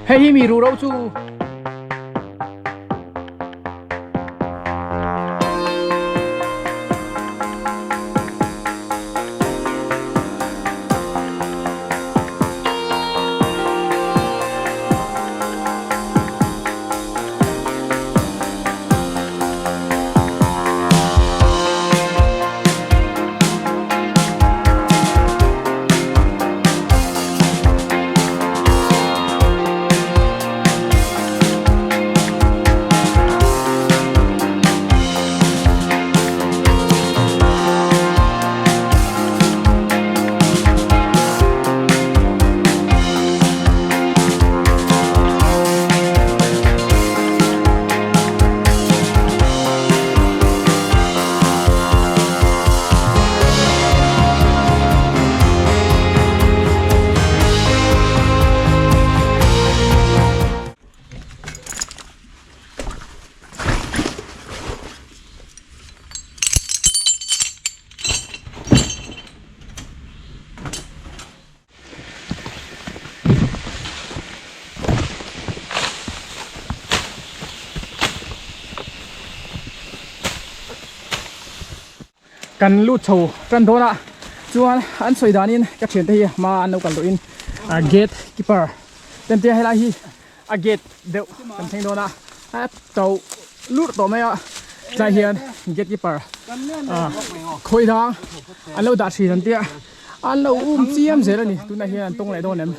Hei hi mi ruhro chu. Kan lut chho tan dawn a chuan an sawi danin ka thiante hi hma an lo kal tawhin gate keeper ten te helai hi a gate deuh kan thleng dawn a a to lurh tawh mai a tlai hian gate keeper khawi dang an lo dah thin an tia an lo um chiam zel a ni tunah hian an tawng leh dawn em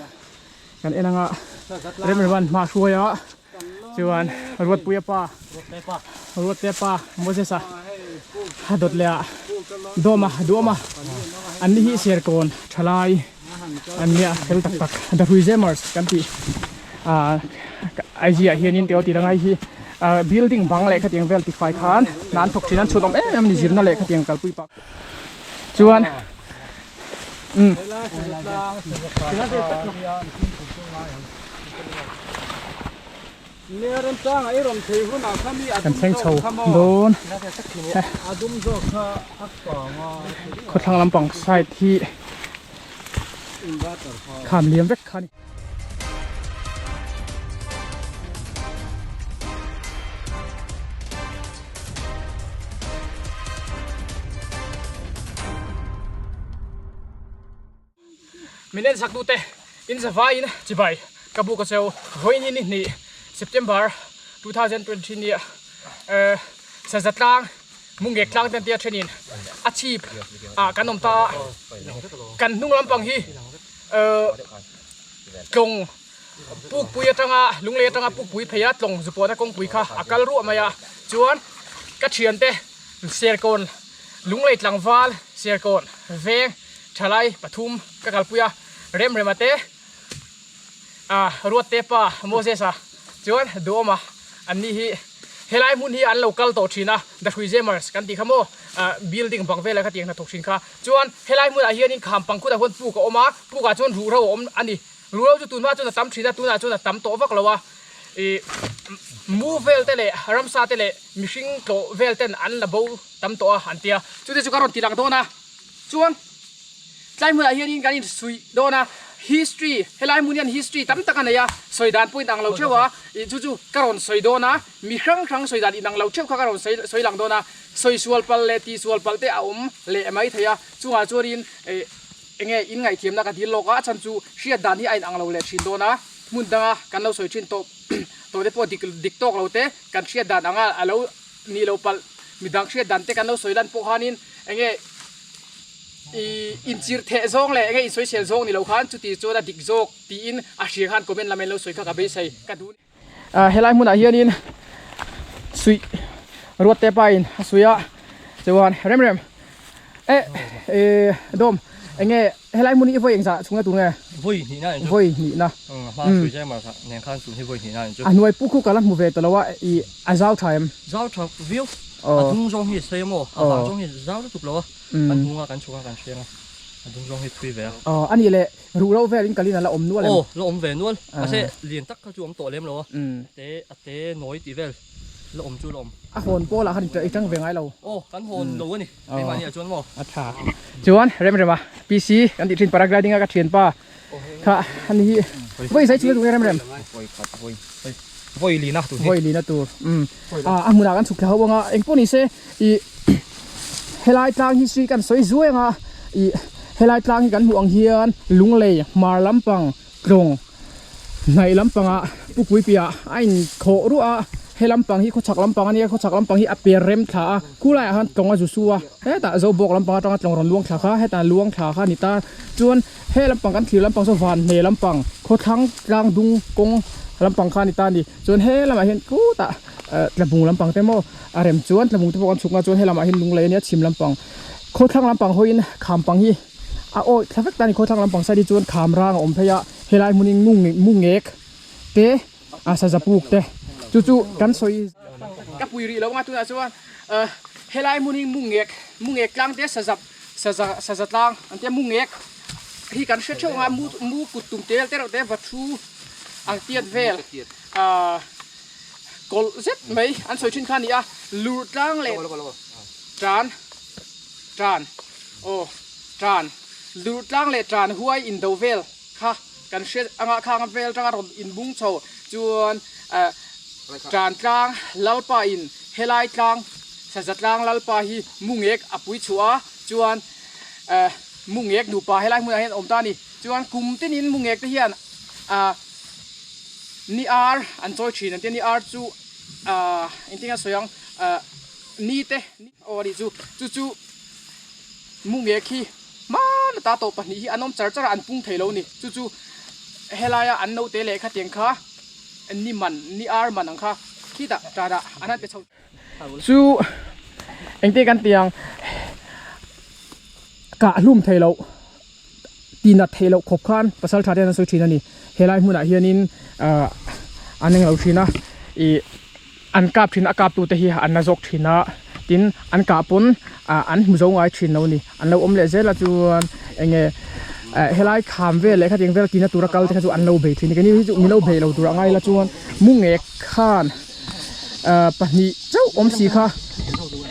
kan en anga rem reman hma hruai a chuan Ruatpuia pa Ruatpuia pa Moses-a a dawt leh a Dawma Duama an ni hi Serkawn thalai an nia fel tak tak The Hrui Zemers kan tih ah IG ah hianin tih aw tih langai hi ah building bang leh khatiang vel tifai khan hna an thawk thin a an chhunawm em em a ni zirna leh khatiang kalpui pah chuan umm. Kan thleng chho dawn khawthlang lampang side hi kham liam vek kha a ni. Min en sak tute in zavaiin chibai ka buk a cheu vawiin ni hnih September 2023 nia Saza tlang Mungek tlang ten tia thenin a chhip ah kan awm ta a kan hnung lampang hi tlawng pukpui atanga lunglei atanga pukpui phei a tlawng zupuana kawngpui kha a kal ruah mai a chuan ka thiante Serkawn Lunglei tlangval Serkawn veng thalai pathum ka kalpui a Remrema te ah Ruatte pa Moses-a chuan Duhawma an ni hi helai hmun hi an lo kal tawh thin a The Hrui Zemers kan tih kha maw ah building bang velah kha tiang hnathawk thin kha chuan helai hmunah hianin kham pangkhutah huan puk a awm a pukah chuan ruhro a awm a ni. Ruhro chu tunhma chuan a tam thin a, tunah chuan a tam tawh vak lo a, ih mu vel te leh ramsa te leh mihring tlawh vel ten an la bo tam tawh a an tia. Chute chu ka rawn ti lang dawn a, chuan tlai hmunah hianin kan insuih dawn a, history helai hmun hian history tam tak a nei a, sawi dan pawh inang lo theuh a, ih chu chu ka rawn sawi dawn a, mi hrang hrang sawi dan inang lo theuh kha ka rawn sawi sawi lang dawn a, sawi sual palh leh tih sual palh te a awm leh mai thei a, chungah chuanin ih. Enge in ngaihthiamna ka dil lawk a, a chhan chu hriat dan hi a inang lo leh thin dawn a, hmun danga kan lo sawi thin tawh tawh te pawh dik dik tawk lo te kan hriat dan anga a lo nih lo palh midang hriat dan te kan lo sawi lan pawh khanin enge i inchirh theh zawng leh enge insawisel zawng ni lo khan chuti chuan a dik zawk tiin a hria khan comment lam in lo sawi kha ka beisei ka duh. Helai hmunah hianin suih ruat te pain a suih a chuan rem rem e e dawm enge helai hmun hi vawi engzah chhunga tur nge vawi hnih na vawi hnih na hma sui zai mar nen khan tun hi vawi hnih na chu a hnuai puk khu ka la hmu ve ta lo a i a zau tha em zau tha viau a dung zawng hi sei maw a vang zawng hi zau lutuk lo a kan hnunga kan chhunga kan hriang a a dung zawng hi thui ve a a nih leh Ruh ro vel in kalin a la awm nual em? Aw, la awm ve nual. Mahse, lian tak kha chu awm tawh lem lo a. Te, a te nawi tih vel la awm chu la awm. A hawn pawlah khan i tang ve ngai lo. Aw, kan hawn lo a ni. Keimahni ah chuan maw? A tha. Chuan, Remrema, PC kan tih thin paragliding a ka thianpa kha ani hi. Voi zai chu rem rem. Voi khat voi. Voi lina tur hi. Voi lina tur. Um. A a hmunah kan chhuk thla ho anga engpawh ni se i helai tlang hi sui kan sawi zuai anga i helai tlang hi kan hmuh ang hian lunglei hmar lampang tlawng hnaih lampangah pupui piah a inkhawh ruah a he lampang hi khawchhak lampang a nia khawchhak lampang hi a per rem thla a khulaiah khan tlawng a zu su a hetah zobawk lampang atanga tlawng rawn luang thla kha hetah luang thla kha a ni ta chuan he lampang kan thlir lampang saw van hne lampang khawthlang tlang dung kawng lampang kha a ni ta a ni chuan he lamah hian khutah eh tlabung lampang te maw a rem chuan tlabung te pawh kan chhuk nga chuan he lamah hian lunglei a nia chhim lampang khawthlang lampang hawiin kham pang hi. A awi thla vek ta a ni khawthlang lampang side hi chuan kham rang a awm phei a helai hmun hi ngung mu ngek te a saza puk te chu chu kan sawi ka pui rih lo anga tunah chuan ah helai hmun hi mu ngek mu ngek tlang te saza saza saza tlang an tia mu ngek hi kan hre theuh anga mu mu kut tum tel te reuh te va thu ang tiat vel ah kawlh zet mai an sawi thin kha a ni a lurh tlang leh tan. Tan, aw, tan, Durtlang leh tan huai indo vel kha kan hre anga khang vel tanga rawn inbung chho chuan eh tan tlang Lalpa in helai tlang Saza tlang Lalpa hi mungek a pui chhuah a chuan eh mungek nupa helai hmunah hian a awm ta a ni chuan kum tinin mungek te hian ah ni ar an chawi thin an tia ni ar chu ah engtin nge a sawi ang ah ni te Aw a nih chu, chu chu mu nge khi hman ata tawh pahnih hi an awm char char a, an pung thei lo a ni. Chu chu helaia an naute leh khatiang kha ni man, ni ar man ang kha khitah tanah an han pe chho. Chu engte kan tih ang kah hlum thei loh, tinat theih loh khawp khan pasal tha te an sawi thin a ni. Helai hmunah hianin ah an englo thin a, ih. An kap thin a kap tute hi an la zawk thin a tin an kah pawn ah an hmu zo ngai thin lo a ni an lo awm leh zel a chuan eng nge eh helai kham vel leh khatiang vel tina tura kal te kha chu an lo bei thin a ni keini hi chu min lo bei lo tur a ngai la chuan mu ngek khan ah pahnih chauh awm si kha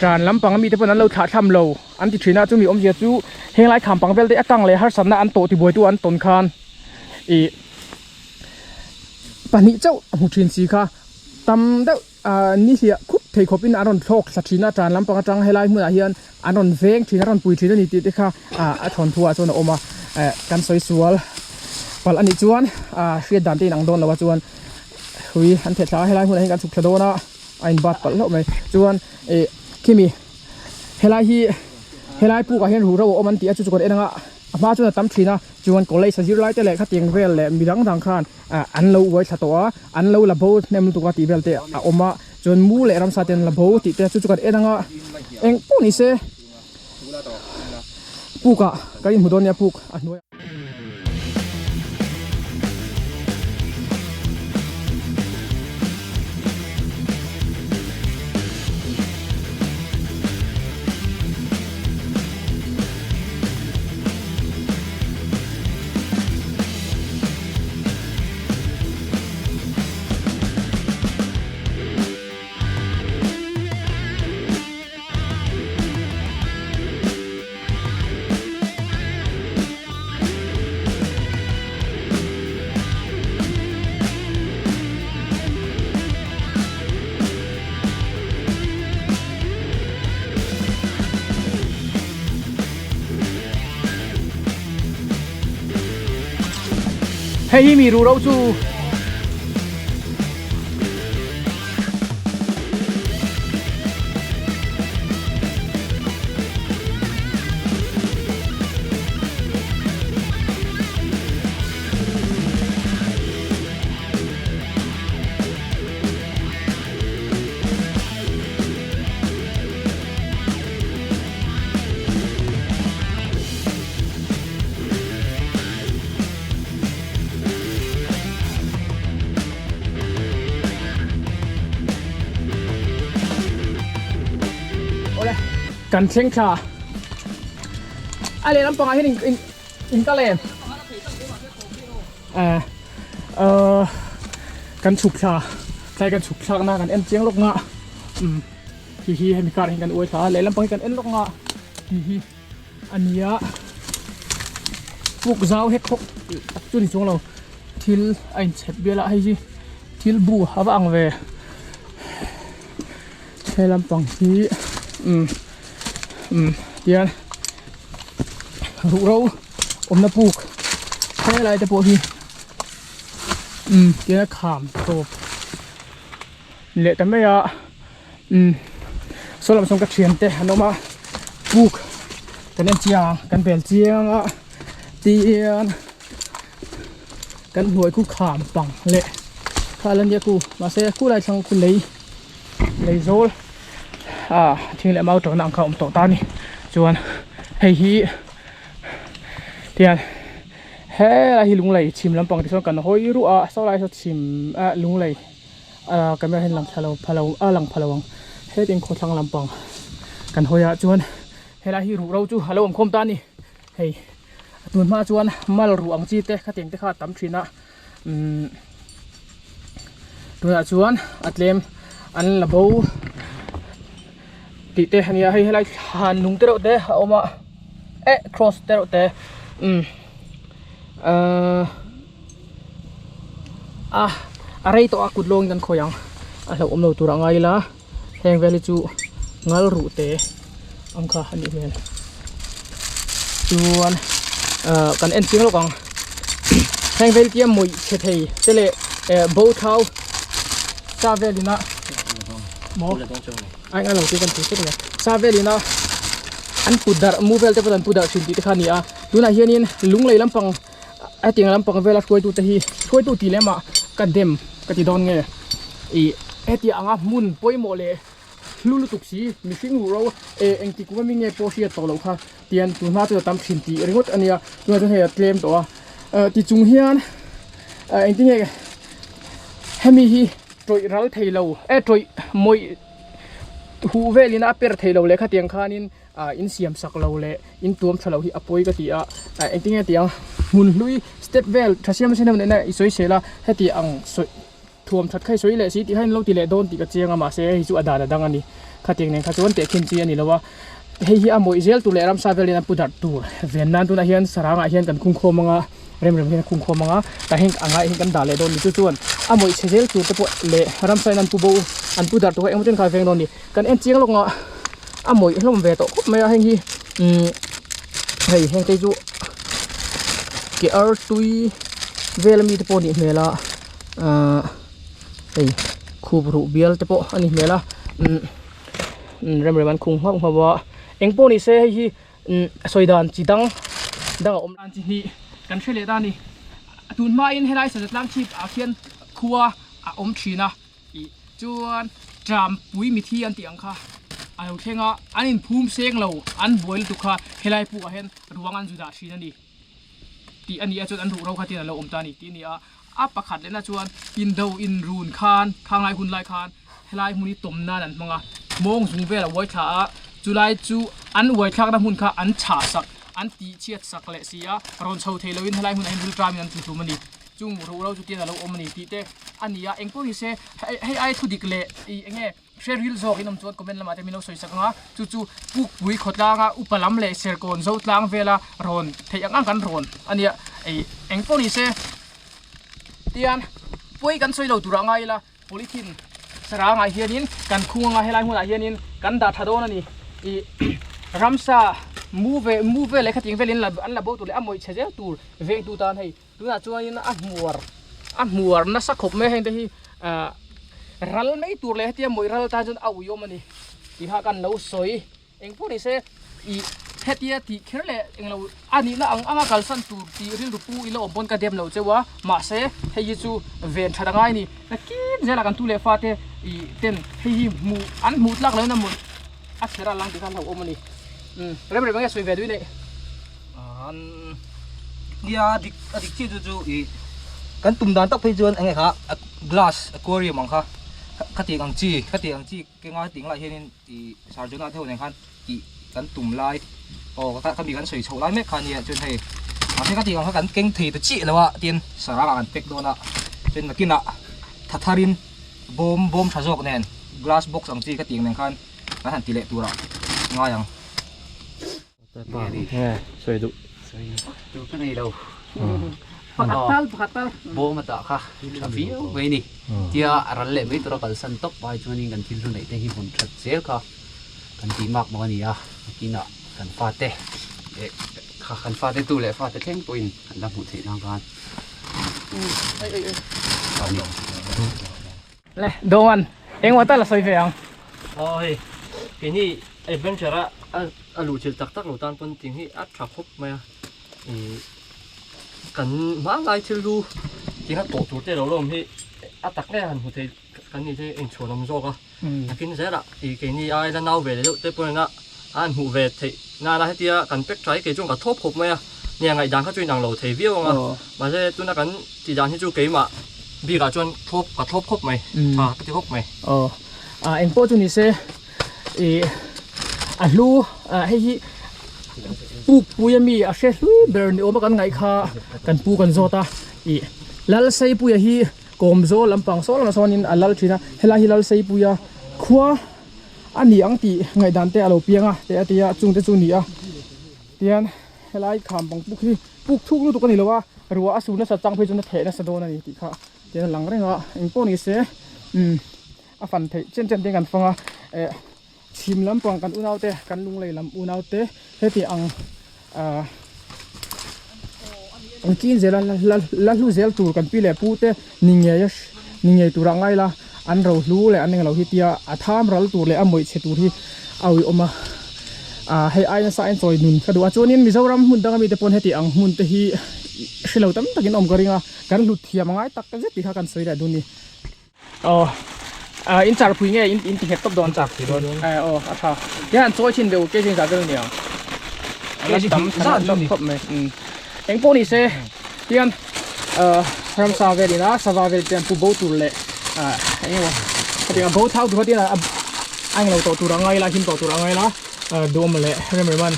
tan lampang ami te pawn an lo thlah thlam lo an ti thin a chumi awmzia chu henglai kham pang vel te a kang leh harsatna an tawh tibuaitu an tawn khan ih pahnih chauh a hmu thin si kha. Tam deuh ah ni hliah khup thei khawp in an rawn thlawk thla thin a, tan lampang atang helai hmunah hian an rawn veng thin a rawn pui thin a ni tih te kha ah a thawnthu ah chuan a awm a, eh kan sawi sual palh a nih chuan ah hriat dan te in ang dawn lo a chuan hui an theh thla a helai hmunah hian kan chhuk thla dawn a a in bat palh hlauh mai chuan ih khimi helai hi helai puk ah hian ruhro a awm an tih a chu chu kan en ang a a hma chuan a tam thin a chuan college a zirlai te leh khatiang vel leh midang dang khan. ah an lo uai thla tawh a an lo la bo hnem lutuk a tih vel te a awm a chuan mu leh ramsa te an la bo tih te chu chu kan en ang a eng pawh ni se puk ah kan inhmu dawn nia puk a hnuai ah. Hei hi mi ruhro chu Awle kan thleng thla a lehlam pangah hian in in kal em eh kan chhuk thla tlai kan chhuk thlak na kan en chiang lawk nga umm hi hi hemi kar hian kan uai thla a lehlam pang hi kan en lawk nga hi hi a ni a puk zau hek hawk tak chu ni chuang lo. Thil a inchhep bial a hei hi thil bu a va ang ve he lampang hi umm umm tian ruhro awmna puk helai te pawh hi umm tian a kham tawp leh ta mai a umm saw lam sawn ka thiante an awm a puk kan en chiang ang kan bel chiang a tian kan hnuai khu kham pang leh kha la nia ku mahse khulai thlang khu lei lei zawl ah thing leh mau tawhna ang kha a awm tawh ta a ni chuan hei hi tian helai hi lunglei chhim lampang te sawn kan hawi ruah a saw lai saw chhim ah lunglei ah camera hian lang thla lo pha lo a lang pha lo ang hetiang khawthlang lampang kan hawi ah chuan helai hi ruhro chu a lo awm khawm ta a ni hei. Tun hma chuan mal ruh ang chi te khatiang te kha a tam thin a umm tunah chuan a tlem an la bo tih te a nia hei helai thlan nung te reuh te a awm a eh cross te reuh te umm ahh a a rei tawh a kut lawngin kan khawi ang a hlauhawm lo tur a ngai ila. Heng vel hi chu ngal ruh te ang kha a nih hmel chuan ah kan en chiang lawk ang heng vel tia mawih chhe thei te leh eh bo thau sa vel ina maw a eng alo tih kan ti sek mai sa vel ina an put darh mu vel te pawh an put darh thin tih te kha a ni a tunah hianin lunglei lampang hetiang lampang vela hruaitu te hi hruaitu tih lem ah ka dem ka ti dawn nge ih heti anga hmun pawimawh leh hlu lutuk si mihring ruh ro eh engti kum ami nge pawh hriat tawh loh kha tian tun hma chu a tam thin tih ringawt a nia tunah chuan hei a tlem tawh a eh ti chung hian eh engtin nge hemi hi tawih ral thei lo eh tawih mawih huh velin a per thei lo leh khatiang khanin. ah in siam sak lo leh in tuam tha lo hi a pawi ka ti a ah engtin nge tiang hmun hlui step vel tha siam nasa em em i sawi sel a heti ang sawi thuam that kha i sawi leh si tih kha in lo ti leh dawn tih ka chiang a mahse hei chu a dan a dang a ni khatiang nen kha chuan tehkhin chi a ni lo a hei hi a mawih zel tur leh ramsa velin a pu darh tur ven nan tunah hian sarangah hian kan khung khawm ang a rem rem hian a khung khawm ang a tah hian a ngaiah hian kan dah leh dawn a ni chu chuan a mawih chhe zel tur te pawh leh ramsa in an pu bo an pu darh tur kha engemaw chen kha a veng dawn a ni kan en chiang lawk ang a. A mawih hlawm ve tawh khawp mai a heng hi umm hei heng te chu ke ar tui vel ami te pawh a nih hmel a ahh hei khup ruh bial te pawh a nih hmel a umm rem rem an khung nghauh nghauh a eng pawh ni se hei hi umm sawi dan chi dang dang a awm dan chi hnih kan hre leh ta a ni tun hmain helai saza tlang chhip ah khian khua a awm thin a. Tih chuan Trampui mithi an tih ang kha a lo thleng a, an inphum seng lo, an buai lutuk kha helai pukah hian ruang an zu dah thin a ni tih a ni a, chuan an ruhro kha tian a lo awm ta a ni tih a ni a. A pakhat lehna chuan indo inrun khan khanglai hun lai khan helai hmun hi tawm nan an hmang a, mawng zung vel a uai thla a, chulai chu an uai thlakna hmun kha an chhah sak, an tih chhiat sak leh si a, rawn chho thei loin helai hmunah hian ril tramin an tlu hlum a ni. Chung ruhro chu tian a lo awm a ni tih te a ni a, engpawh ni se hei ai thu dik leh ih eng nge hre ril zawk in awm chuan comment lamah te min lo sawi sak ang a, chu chu Pukpui khawtlanga upa lam leh Serkawn zo tlang vela rawn theih ang ang kan rawn a nia ih engpawh ni se tian pawi kan sawi lo turah ngai ila polythene sarangah hianin kan khung anga helai hmunah hianin kan dah tha dawn a ni ih ramsa mu ve mu vel leh khatiang velin an la bo tur leh a mawih chhe zel tur vengtu tan hei. Tunah chuanin a hmuar a hmuar nasa khawp mai a heng te hi ah ral mai tur leh hetia mawih ral tan chuan a uiawm a ni tih kha kan lo sawi engpawh ni se ih hetia tih kher leh englo a nihna ang anga kalsan tur tih rilru pu ila awm pawn ka dem lo cheu a mahse hei hi chu ven that angai a ni nakin zelah kan tu leh fate ih ten hei hi hmuh an hmuh tlak loin a mawih a chhe ral ang tih kha an hlauhawm a ni umm rem rem enge sawi ve duai neih. Nia dik a dik chiah chu chu ih kan tum dan tak phei chuan eng nge kha glass aquarium ang kha khatiang ang chi khatiang ang chi kenga hetiang lai hianin ih sarjona te ho nen khan tih kan tum lai aw khami kan sawi chhoh lai mek kha ania chuan hei mahse khatiang ang kha kan keng thei ta chiah lo a tin sarang ah kan pack dawn a chuan nakinah tha tharin bawm bawm tha zawk nen glass box ang chi khatiang nen khan kan han ti leh turah ngai ang. Nge sawi duh. Sawi duh ka nei lo. Pakhat tal, pakhat tal. Bawm a tah kha tha viau mai a ni. Tia a ral leh mai tura kalsan tawp ai chuanin kan thil hlu neih te hi hmun that zel kha kan tih mak bawk a ni a. Nakinah kan fate leh kha kan fate tu leh fate thleng pawhin an la hmuh theih nan khan a ni. Le Doan engmaw tal a sawi ve ang. Aw hei keini adventure a a luh chilh tak tak lo tan pawn ting hi a tha khawp mai a ih kan hmanlai thil lu tinga tawh tur te lo la awm hi a tak nge han hmu thei kan nih te inchhuan awm zawk a nakin zelah ih keini ai la nau ve leh deuh te pawh ina a han hmuh ve theih nana hetia kan pack tha hi kei chuan ka thawp khawp mai a nia ngaihdan kha chu inang lo thei viau ang a mahse tuna kan tih dan hi chu keimah bikah chuan thlawp ka thlawp khawp mai tha ka ti khawp mai. Aw ah engpawh chu ni se ih a hlu ah hei hi pukpui ami a hre hlui ber ni awm a kan ngaih kha kan pu kan zawt a ih Lalseipuia hi Kawmzawl lampang saw lamah sawnin a lal thin a helai hi Lalseipuia khua a ni ang tih ngaihdan te a lo piang a teh a ti a chung te chu ni a tian helai kham bang puk hi puk thuk lutuk a ni lo a ruah a sur nasa chang phei chuan a theh nasa dawn a ni tih kha tian a lang reng a engpawh ni se umm a fan theih chen chen te kan fang a eh chhim lampang kan unau te kan lunglei lam unau te heti ang ah engtin zel a la la hlu zel tur kan pi leh pu te ni ngei a ni ngei turah ngai la an ro hlu leh an englo hi tia a tham ral tur leh a mawih chhe tur hi a uiawm a ah hei ai nasa a inchawi nun ka duh a chuanin Mizoram hmun danga mite pawn heti ang hmun te hi hrelo tam takin a awm ka ring a kan hlut thiam a ngai tak zet tih kha kan sawi leh dun ni. Aw ah in char pui nge in in ti nghet tawp dawn char pui dawn eh aw a tha tihian an chawi thin deuh kg zah vel nia a la tam tha tawp khawp mai um eng pawh ni se tihian ah ramsa vel ina sava vel te an pu bo tur leh ah eng emaw hetiang a bo thau tur kha a a englo tawh tur a ngai la him tawh tur a ngai la ah duhawm leh rem reman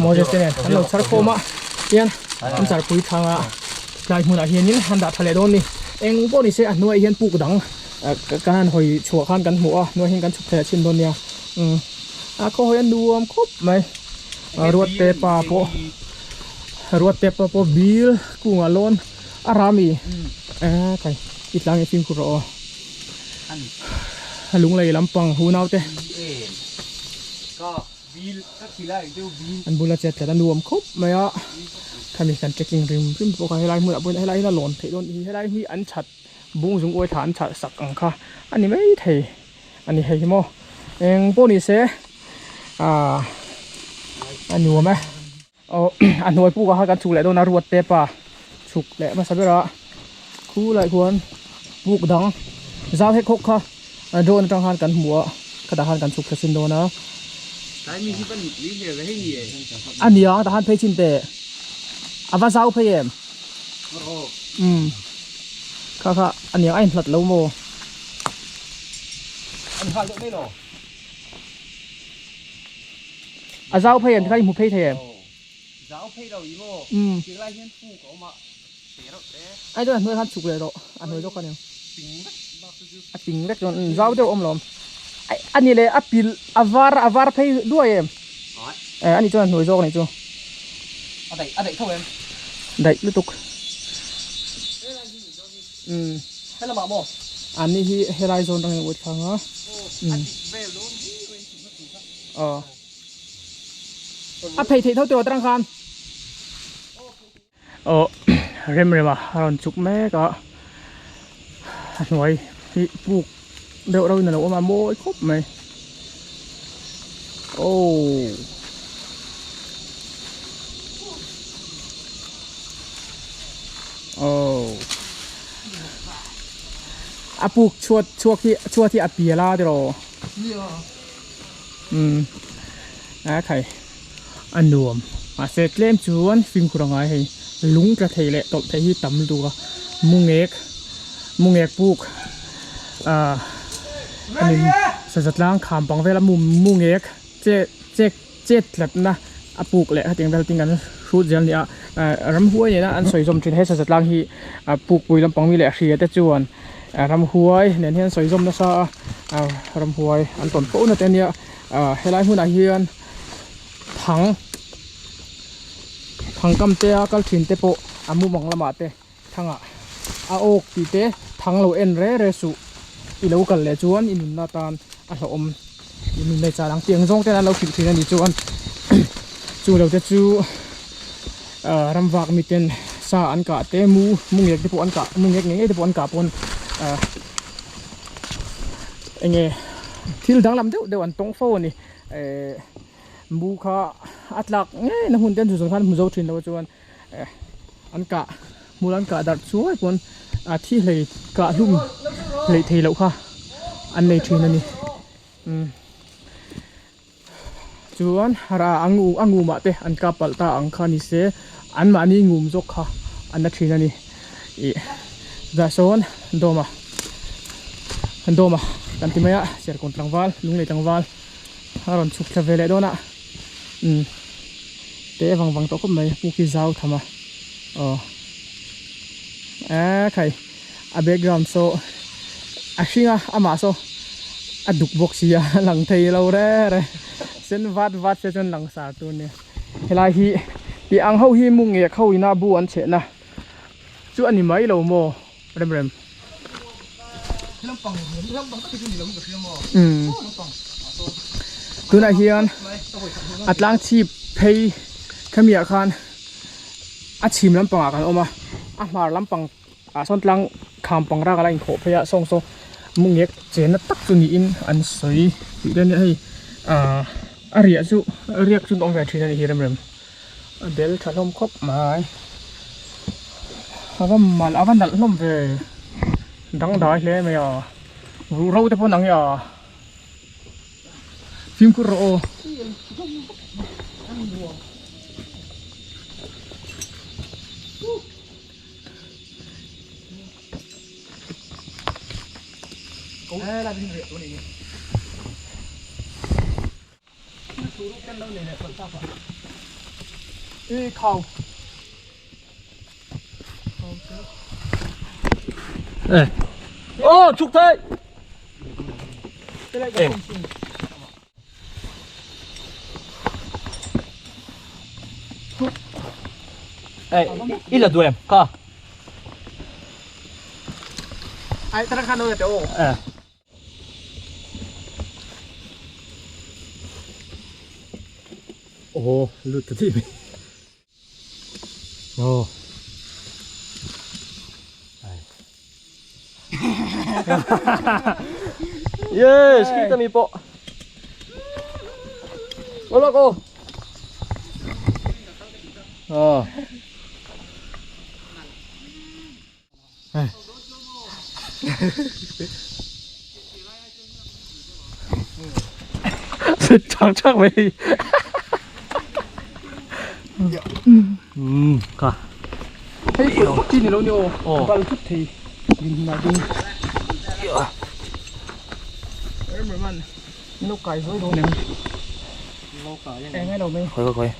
Moses te nen an lo char khawm a tihian an char pui thang a. Tlai hmunah hianin an dah tha leh dawn ni. Eng pawh ni se a hnuaiah hian puk dang kan han hawi chhuah khan kan hmu a, hnuaiah hian kan chhuk thei a chhin dawn nia. Umm a khaw hawi a nuam khawp mai. Ruatte pa pawh Ruatte pa pawh bil kungah lawn a rami eh kai i tlang i fimkhur rawh aw. Lunglei lampang hunau te. An bula chet tlat a nuam khawp mai a, khami kan trekking rim rim bawk a helai hmunah pawh hian helai hian a lawn theih dawn hi helai hi an chhat bung zung uai thla an chhat sak ang kha a ni mai thei a ni hei hi maw eng pawh ni se ah a nuam e aw a hnuai puk ah khan kan chhuk leh dawn a ruat te pa chhuk leh hmasa ber a khu lai khuan puk dang zau hek hawk kha drone atang khan kan hmu a khatah khan kan chhuk thla chin dawn a a nia tah khan phei chin teh a va zau phei em umm kha kha a nia a inhlat lo maw a zau phei em tikhan i hmu phei thei em zau phei lo i maw tihlai hian puk a awm a. Ai chuan a hnuai khan chhuk leh rawh a hnuai zawk kha aniang a ping vek chuan zau deuh a awm lo ai a ni leh a pil a var a var phei duai em eh ani chuan a hnuai zawk a nih chu a daih a daih tho em daih lutuk umm helamah maw an ni hi helai zawn atangin a uai thlang a umm aw a phei theih tho tiraw atang khan. Aw rem rem a a rawn chuk mek a a hnuai hi puk deuh reuhin a lo awm a mawi khawp mai aww aww a puk chhuat chhuak hi chhuat hi a pial a tiraw umm a khai. A nuam mahse tlem chuan fimkhur a ngai hei lung tla thei leh tawlh thei hi tam lutuk a mungek mungek puk ah ani saza tlang kham pang vela mu mungek che chek chet tlatna a puk leh hetiang vel tin kan hrut zel a ni a ah ramhuai nena an sawi zawm thin he saza tlang hi ah pukpui lampang mi leh hria te chuan ramhuai nen hian sawi zawm nasa a ah ramhuai an tawn fo na te ania ah helai hmunah hian. Thang thang kam te a kal thin te pawh a mumang lamah te thangah a awk tih te thang lo en re re suh i lo kal leh chuan i nunna tan a hlauhawm i nunna i chal ang tih ang zawng ten an lo hrilh thin a ni chuan chu lo te chu ah ramvak miten sa an kah te mu mu ngek te pawh an kah mu ngek ngei ngei te pawh an kah pawn ah eng nge thil danglam deuh deuh an tawng fo a ni eh mu kha a tlak ngei na hmun te an chu zawng khan hmu zo thin lo chuan. An kah hmul an kah darh chuai pawn a thi hlei kah hlum hleih thei loh kha an nei thin a ni umm chuan ra a ngu a ngum ah te an kap palh ta ang kha ni se an mahni ngum zawk kha an la thin a ni ih zah sawn dawma dawma kan ti mai a serkawn tlangval lunglei tlangval a rawn chhuk thla ve leh dawn a umm. Te vang vang tawh khawp mai puk hi zau tham a aw eee khai a background saw a hring a amah saw a duk bawk si a lang thei lo re re sen vat vat se chuan lang sar tur nia helai hi tih ang ho hi mu ngek ho ina bu an chhehna chu a ni mai lo maw rem rem. Tunah hian a tlang chhip phei khami ah khan a chhim lampang ah kan awm a a hmar lampang ah sawn tlang kham pang rak a la inkhawh phei a sawng saw mungek chenna tak chu niin an sawi tih te ania hei ah a riah chu riak chu an awm ve thin a nih hi rem rem. A bel tha hlawm khawp mai a va mal a va nalh hlawm ve dangdai hle mai a ruh ro te pawh an ang e a fimkhur rawh aw. Ô, chụp thế. Ê, ít là đuôi em, co. Ai, ta đang khăn đâu rồi, ô. Ồ, lụt thật gì Ồ. Yes, kita mi po. Wala ko. Ờ. Chak chak mai. Ka. Hei chi ni lo ni aw. Bal thut thei. Din hna ding. Rem man. Lo kai zoi do nem. Lo kai. Ngai lo mai. Khoi khoi.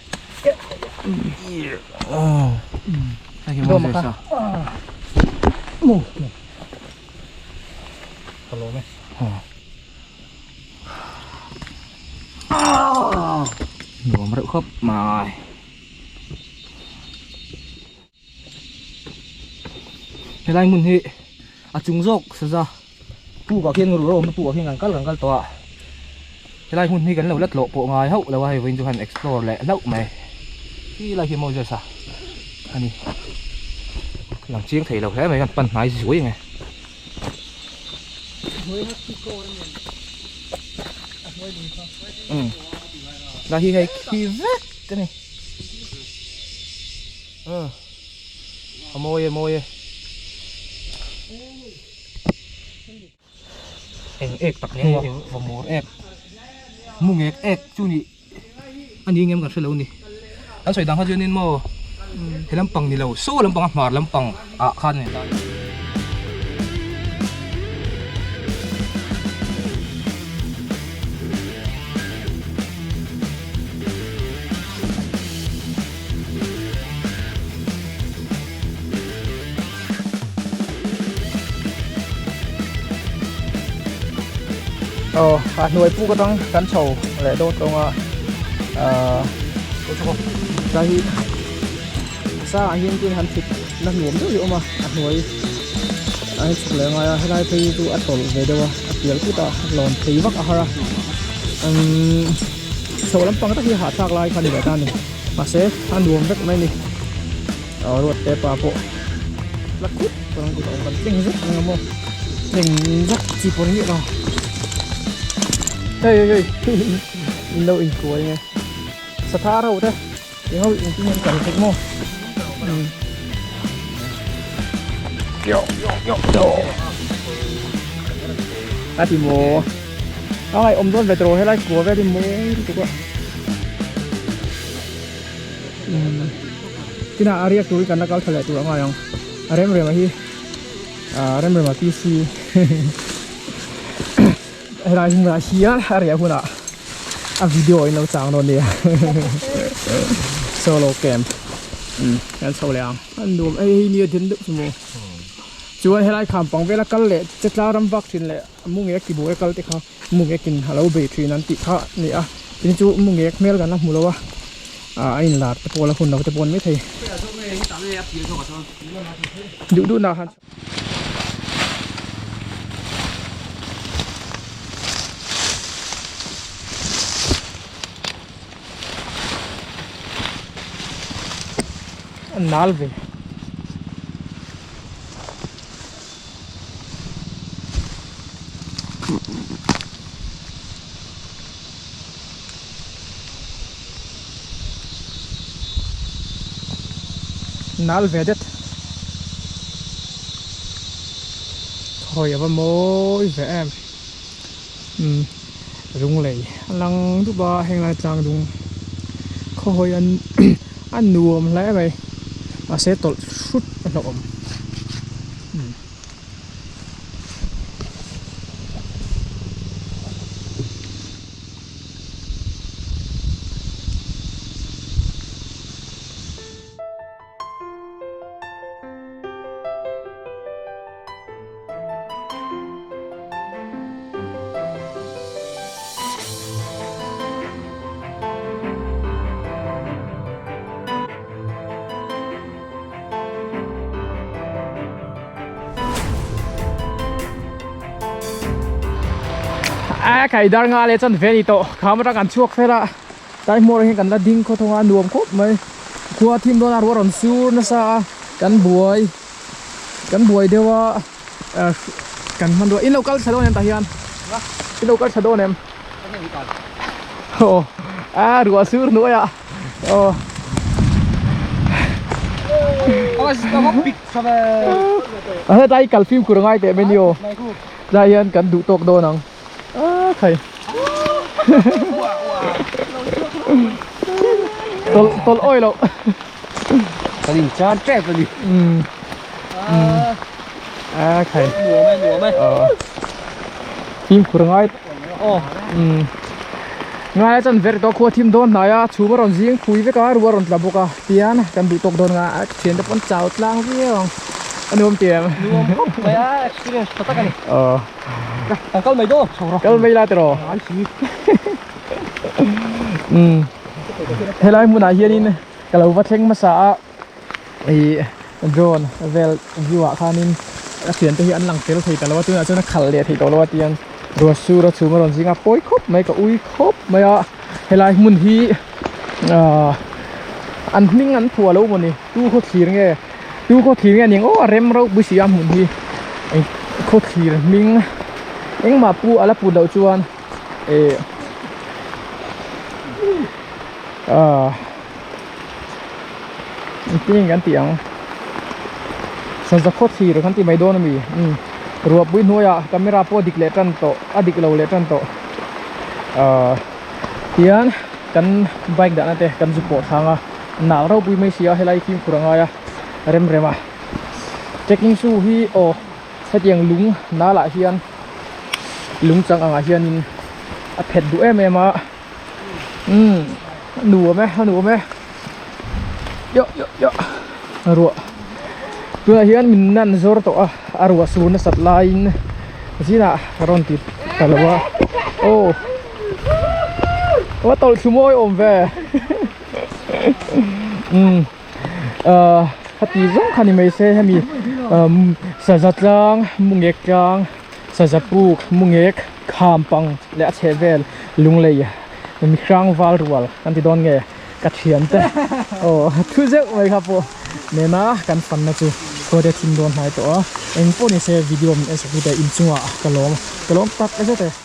Do ma kha. Mu. Hello me. Nuam reuh khawp mai. Helai hmun hi a chung zawk saza puk ah khian ruh rawm na puk ah khian kan kal kan kal tawh a helai hmun hi kan lo la tlawh pawh ngai hauh lo a hei vawiin chu han explore leh hlauh mai khi lai khi Moses a ani lang chiang thei lo hle mai kan pan hnai zuai ang e. Um la hi hei khi vek a ni a mawi e mawi e eng ek tak nia eng vamur ek mung ek ek chu ni a ni ngem kan hre lo ni an sawi dang kha chuanin maw he lampang ni lo saw lampang a hmar lampang ah khan a ni ta. Aw a hnuai puk atang kan chho leh dawn tawng a ahh tlai hi. Sangah hian tin han thut na nuam deuh hi a awm a, a hnuai ah hian chhuk leh a ngai a, helai phei hi chu a tawlh ve deuh a, a pial put a, lawn phei vak a har a, umm chho lampang tak hi hahthlak lai kha a ni leh ta a ni, mahse a nuam vek mai a ni, aw ruat te pa pawh la khut ang tih a awm kan tleng zet ang maw tleng zet chi pawh ni miah lo hei hei hei in lo inkuai nge satha reuh te. Eng ho engtin nge an kal theih maw? Yo yo yo yo. A ti maw? A ngai awm dawn ve tawh helai kua vel hi mawi lutuk a. Tinah a riak turin kan la kal tha leh tur a ngai ang. A rem rem a hi a rem rem a PC Helai hmunah hian a riah hunah a video in lo chang dawn nia solo camp kan chho leh ang a nuam hei hei nia den deuh chu maw chuan helai kham pang vela kal leh che tlang ram vak thin leh mungek ti buai kal te kha mungek in a lo bei thin an tih kha a ni a tin chu mungek hmel kan la hmu lo a a inlar te pawh la hun lo te pawh a ni maithei duh duh nah khan. A nal ve. Nal ve det. Hawi a va mawi ve em. Umm Lunglei a lang dup a heng lai tlang dung khaw hawi an a nuam hle mai mahse tawlh hrut a hlauhawm. A kai dar nga leh chuan ve a ni tawh kham atang kan chhuak fel a tlai hmuar ah hian kan la ding khaw thawng a a nuam khawp mai khua thim dawn a ruah rawn sur nasa a kan buai kan buai deuh a kan hmanrua in lo kal thla dawn em tah hian in lo kal thla dawn em aw a ruah sur hnuai ah aw a hetlai kal fimkhur a ngai teh mai ni aw tlai hian kan duh tawk dawn ang a khai tawlh tawlh awi loh kan in chan tep a ni a khai nuam e nuam e fimkhur ngai aw ngai chuan ver tawh khua thim dawn hnai a chhum a rawn zing phui vek a ruah a rawn tla bawk a tian kan duh tawk dawn nga a thian te pawn chau tlang viau ang a nuam ti em nuam khawp mai a experience tha tak a ni aw kan kal mai dawn chho rawh kal mai la tiraw helai hmunah hianin ka lo va thleng hmasa a ih drone vel view ah khanin a thiante hi an lang tel thei ta lo a tunah chuan a khalh leh thei tawh lo a tiang ruah sur a chhum a rawn zing a pawi khawp mai ka ui khawp mai a helai hmun hi ahh an hming an phuah lo mawni tu khaw thlir nge tu khaw thlir nge ning aw a rem reuh pui si a hmun hi eng khaw thlir hming engmah pu a la put loh chuan ih ahh. Engtin nge kan tih ang saza khaw thlir kan ti mai dawn ami umm ruahpui hnuaiah camera pawh a dik leh tan tawh a dik lo leh tan tawh ahh tihian kan bike dahna te kan zu pawh thlang a nal ropui mai si a helai fimkhur a ngai a rem rem a trekking shoe hi aw hetiang lung nalah hian lung chang angah hianin a phet duh em em a. Umm a nuam e a nuam e yo yo yo ruah tunah hian min nan zawr tawh a a ruah sur nasat laiin zinah ka rawn ti ta lo a aw a tawlh thlu mawi awm ve umm. Ahh heti zawng kha ni mai se hemi umm saza tlang mungek tlang saza puk mungek kham pang leh a chheh vel lunglei mihrang val rual kan ti dawn nge ka thian te aw thu zeuh mai kha pawh nena kan fanna chu khua te thim dawn hnai tawh a engpawh ni se video min en sak tu te inchungah ka lawm ka lawm tak zet e.